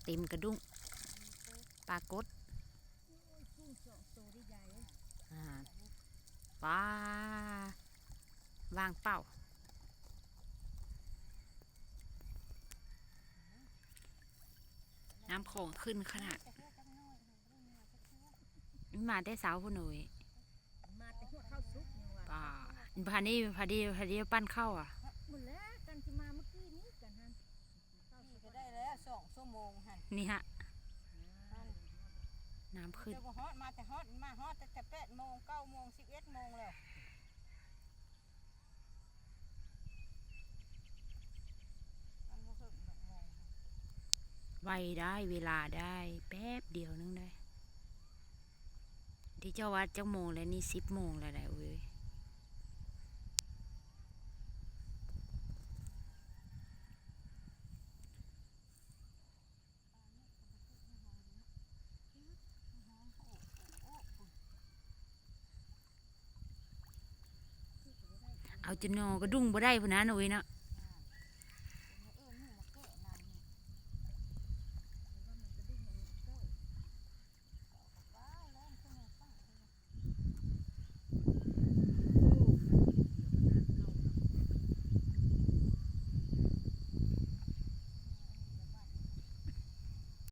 ຕັມກະດຸ້ງ ປາກົດ ອ່າ ປາ ວ່າງເປົ່າ ນ້ຳຂອງຂຶ້ນຂະໜາດ ມາແຕ່ເຊົ້າພຸ້ນເອີຍ ມາແຕ່ຫົວເຂົ້າສຸກຍັງວ່າ ປ້າ ພານີ ພາດີ ພາດີປັ່ນເຂົ້າອະ ໝົດແລ້ວ ກັນຊິມາມື້ກີ້ນີ້ກັນຫັ້ນ ນີ້ກໍໄດ້ແລ້ວສອງຊົ່ວໂມງຫັ້ນ ນີ້ຮະ ນັ້ນ ນ້ຳຂຶ້ນ ເຈົ້າບໍ່ຮອດ ມາແຕ່ຮອດ ມາຮອດແຕ່ແປດໂມງ ເກົ້າໂມງ ສິບເອັດໂມງແລ້ວ ມັນບໍ່ເຖິງຫົກໂມງ ໄວໄດ໋ ເວລາໄດ້ ແປັບດຽວໜຶ່ງໄດ໋ ທີ່ເຈົ້າວ່າຈັກໂມງແລ້ວນີ້ ສິບໂມງແລ້ວໄດ໋ ໂອ້ຍ. ເອົາຈົນໜໍ່ກະດຸ້ງບໍ່ໄດ້ພຸ້ນນະ ໂອ້ຍເນາະ.